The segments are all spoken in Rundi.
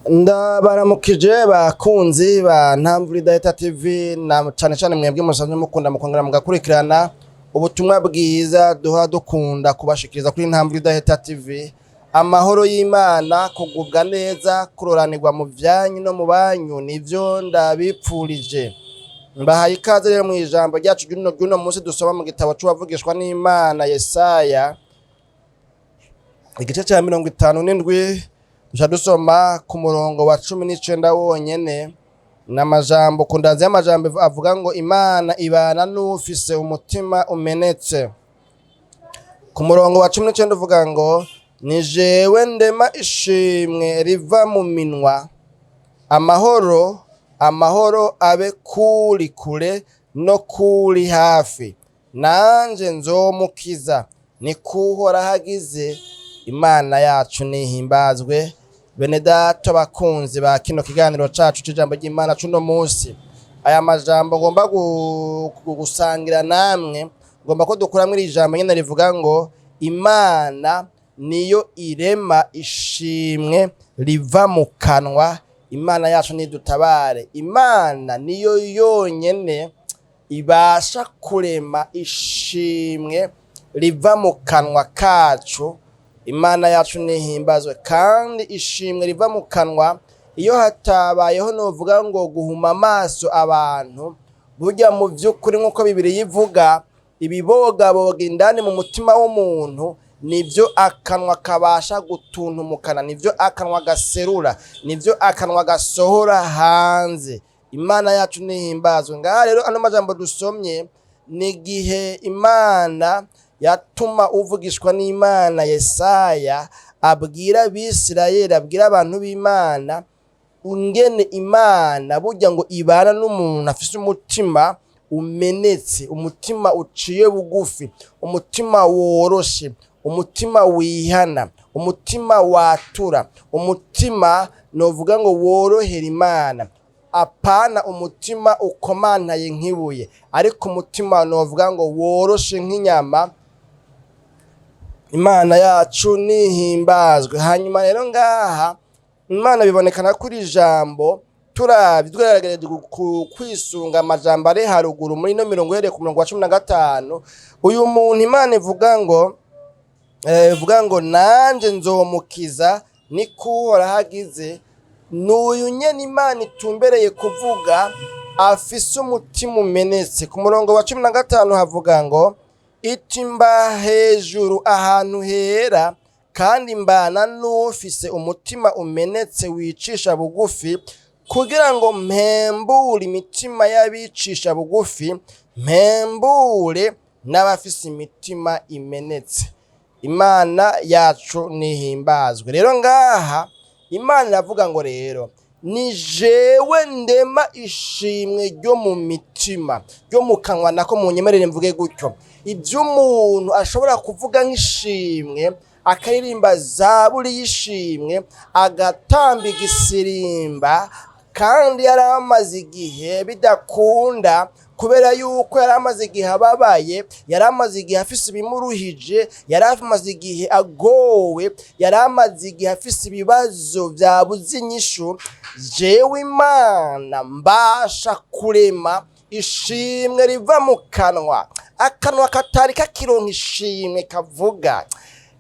Ndabaramukije bakunzi ba Ntamvura Idahita TV, na cane cane mwebwe musanzwe mukunda mukongera mugakurikirana ubutumwa bwiza duha dukunda kubashikiriza kuri Ntamvura Idahita TV. Amahoro y'Imana, kugubwa neza, kuroranirwa mu vyanyu no mu banyu nivyo ndabipfurije. Mbahaye ikaze rero mu ijambo ryacu ry'uno munsi dusoma mu gitabo c'uwavugishwa n'Imana Yesaya, igice ca 57, duca dusoma ku murongo wa 19 wonyene. N'amajambo ku ndanzi y'amajambo avuga ngo: "Imana ibana n'ufise umutima umenetse." Ku murongo wa 19 uvuga ngo: "Ni jewe ndema ishimwe riva mu minwa, amahoro, amahoro abe kuri kure no kuri hafi, nanje nzomukiza, niko Uhoraho agize." Imana yacu nihimbazwe. Bene data bakunzi ba kino kiganiro cacu c'ijambo ry'Imana c'uno munsi, aya majambo ngomba gusangira namwe, ngomba ko dukuramwo iri jambo nyene rivuga ngo: "Imana niyo irema ishimwe riva mu kanwa." Imana yacu nidutabare. Imana niyo yonyene ibasha kurema ishimwe riva mu kanwa kacu. Imana yacu nihimbazwe. Kandi ishimwe riva mu kanwa, iyo hatabayeho novuga ngo guhuma amaso abantu, burya mu vy'ukuri nk'uko Bibiliya ivuga, ibibogaboga indani mu mutima w'umuntu nivyo akanwa kabasha gutuntumukana, nivyo akanwa gaserura, nivyo akanwa gasohora hanze. Imana yacu nihimbazwe. Ngaha rero ano majambo dusomye ni igihe Imana yatuma uvugishwa n'Imana Yesaya abwira Abisirayeli, abwira abantu b'Imana ingene Imana burya ngo ibana n'umuntu afise umutima umenetse, umutima uciye bugufi, umutima woroshe, umutima wihana, umutima watura, umutima novuga ngo worohera Imana, apana umutima ukomantaye nk'ibuye, ariko umutima novuga ngo woroshe nk'inyama. Imana yacu nihimbazwe. Hanyuma rero ngaha Imana bibonekana kuri ijambo turavye tugerageje kwisunga amajambo ari haruguru muri ino mirongo, uhereye ku murongo wa 15. Uyu muntu Imana ivuga ngo: "Nanje nzomukiza, niko Uhoraho agize." N'uyu nyene Imana itumbereye kuvuga afise umutima umenetse. Ku murongo wa 15 havuga ngo: "Iti mba hejuru ahantu hera, kandi mbana n'ufise umutima umenetse wicisha bugufi, kugira ngo mpembure imitima y'abicisha bugufi, mpembure n'abafise imitima imenetse." Imana yacu nihimbazwe. Rero ngaha Imana iravuga ngo rero: "Ni jewe ndema ishimwe ryo mu mitima, ryo mu kanwa." Nako munyemerere mvuge gutyo: ibyo umuntu ashobora kuvuga nk'ishimwe, akaririmba zaburi y'ishimwe, agatamba igisirimba, kandi yari amaze igihe bidakunda, kubera yuko yari amaze igihe ababaye, yari amaze igihe afise ibimuruhije, yari amaze igihe agowe, yari amaze igihe afise ibibazo byabuze inyishu. Jewe Imana mbasha kurema ishimwe riva mu kanwa, akanwa katari kakironka ishimwe kavuga.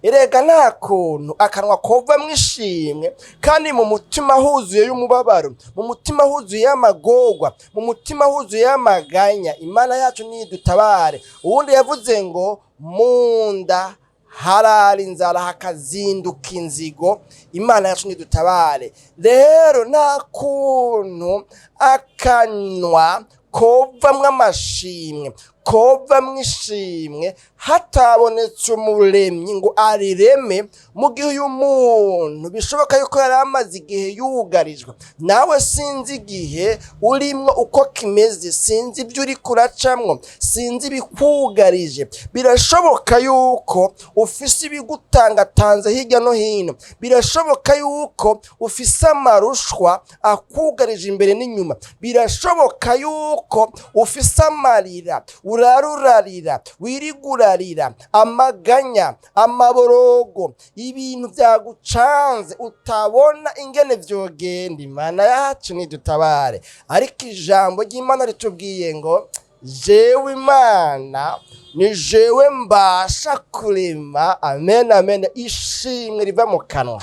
Erega nta kuntu akanwa kovamwo ishimwe kandi mu mutima huzuye y'umubabaro, mu mutima huzuye y'amagorwa, mu mutima huzuye y'amaganya. Imana yacu nidutabare. Uwundi yavuze ngo: "Mu nda harara inzara, hakazinduka inzigo." Imana yacu nidutabare. Rero nta kuntu akanwa kovamwo amashimwe, kovamwo ishimwe, hatabonetse umuremyi ngo arireme. Mu gihe uyu muntu bishoboka yuko yari amaze igihe yugarijwe, nawe sinzi igihe urimwo uko kimeze, sinzi ibyo uri kuracamwo, sinzi ibikugarije. Birashoboka yuko ufise ibigutangatanze hirya no hino, birashoboka yuko ufise amarushwa akugarije imbere n'inyuma, birashoboka yuko ufise amarira, urarurarira, wirigurarira. Uriko urarira amaganya, amaborogo, ibintu byagucanze, utabona ingene vyogenda. Imana yacu nidutabare. Ariko ijambo ry'Imana ritubwiye ngo jewe Imana ni jewe mbasha kurema, amen, amen, ishimwe riva mu kanwa.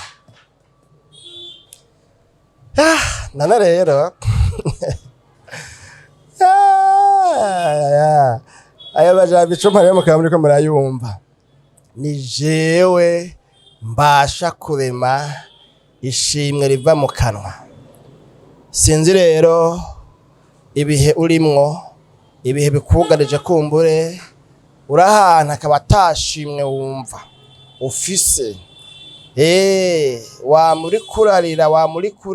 Ah, none rero aya majambo 10 rero mukaba muriko murayumva: ni jewe mbasha kurema ishimwe riva mu kanwa. Sinzi rero ibihe urimwo, ibihe bikugarije. Kumbure uri ahantu akaba atashimwe wumva ufise. Wama uriko urarira, wama uriko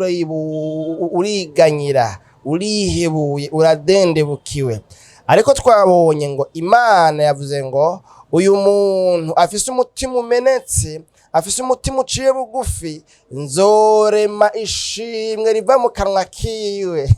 uriganyira, urihebuye, uradendebukiwe. Ariko twabonye ngo Imana yavuze ngo uyu muntu afise umutima umenetse, afise umutima uciye bugufi, nzorema ishimwe riva mu kanwa kiwe.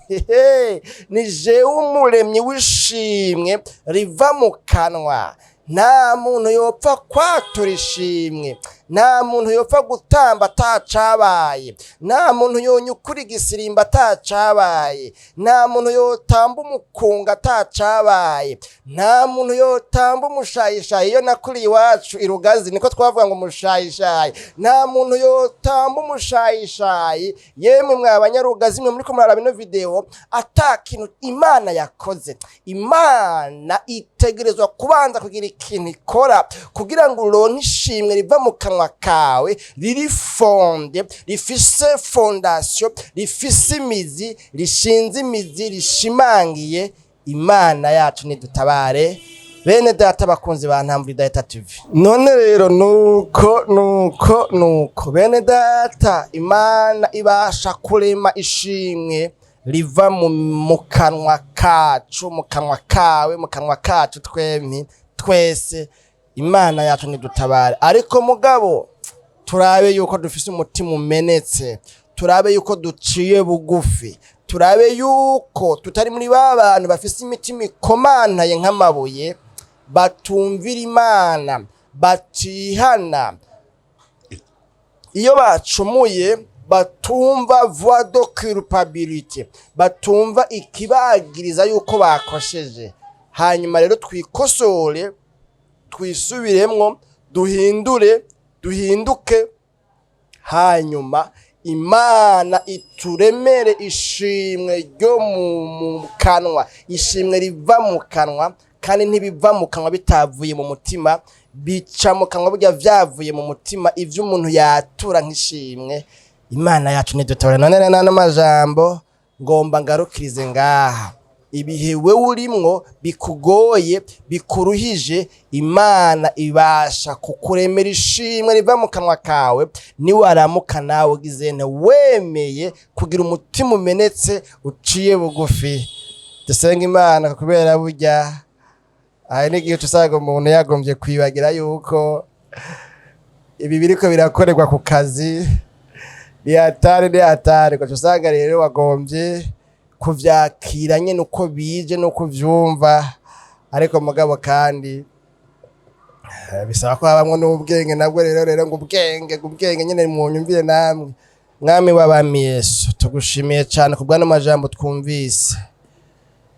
Ni jewe umuremyi w'ishimwe riva mu kanwa. Nta muntu yopfa kwatura ishimwe, nta muntu yopfa gutamba atacabaye, nta muntu yonyukura igisirimba atacabaye, nta muntu yotamba umukunga atacabaye, nta muntu yotamba umushayishayi. Iyo nakuriye iwacu i Rugazi niko twavuga ngo umushayishayi. Nta muntu yotamba umushayishayi, yemwe mwa banyarugazi mwe muriko muraraba ino video, ata kintu Imana yakoze. Imana itegerezwa kubanza kugira ikintu ikora kugira ngo uronke ishimwe riva mu kanwa kawe, riri fondé, rifise fondation, rifise imizi, rishinze imizi, rishimangiye. Imana yacu nidutabare. Bene data bakunzi ba Ntamvu Idahita TV, none rero nuko nuko nuko, bene data, Imana ibasha kurema ishimwe riva mu kanwa kacu, mu kanwa kawe, mu kanwa kacu twempi twese. Imana yacu nidutabare. Ariko mugabo turabe yuko dufise umutima umenetse, turabe yuko duciye bugufi, turabe yuko tutari muri ba bantu bafise imitima ikomantaye nk'amabuye, batumvira Imana, batihana iyo bacumuye, batumva voix de culpabilité, batumva ikibagiriza yuko bakosheje. Hanyuma rero twikosore, twisubiremwo, duhindure, duhinduke, hanyuma Imana ituremere ishimwe ryo mu kanwa, ishimwe riva mu kanwa. Kandi ntibiva mu kanwa bitavuye mu mutima, bica mu kanwa burya vyavuye mu mutima, ivyo umuntu yatura nk'ishimwe. Imana yacu nidutabara. None rero n'ano majambo ngomba ngarukirize ngaha. Ibihe wewe urimwo bikugoye, bikuruhije, Imana ibasha kukuremera ishimwe riva mu kanwa kawe niwaramuka nawe ugize nte? Wemeye kugira umutima umenetse, uciye bugufi. Dusenga Imana, kubera burya hari n'igihe uca usanga umuntu yagombye kwibagira yuko ibi biriko birakorerwa ku kazi. Ni hatari, ni hatari. Ugaca usanga rero wagombye kuvyakira nyene uko bije nuko uvyumva. Ariko mugabo kandi bisaba ko habamwo n'ubwenge nabwo. Rero ngo ubwenge nyene munyumvire namwe. Mwami w'abami Yesu, tugushimiye cane kubw'ano majambo twumvise.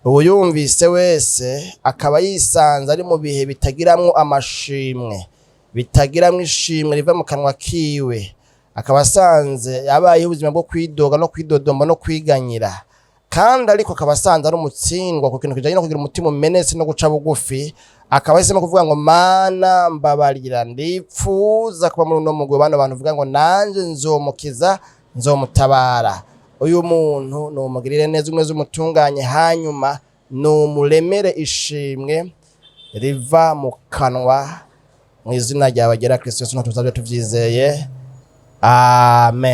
Ubu yumvise wese akaba yisanze ari mu bihe bitagiramwo amashimwe, bitagiramwo ishimwe riva mu kanwa kiwe, akaba asanze yabayeho ubuzima bwo kwidoga no kwidodomba no kwiganyira, kandi ariko akaba asanze ari umutsindwa ku kintu kijanye no kugira umutima umenetse no guca bugufi, akaba ahisemo kuvuga ngo: "Mana mbabarira, ndipfuza kuba muri uno mugwi bano bantu uvuga ngo nanje nzomukiza, nzomutabara." Uyu muntu numugirire neza, umwe z'umutunganye, hanyuma numuremere ishimwe riva mu kanwa. Mu izina ryawe ryera Kristo Yesu tuzabyo tuvyizeye, amen.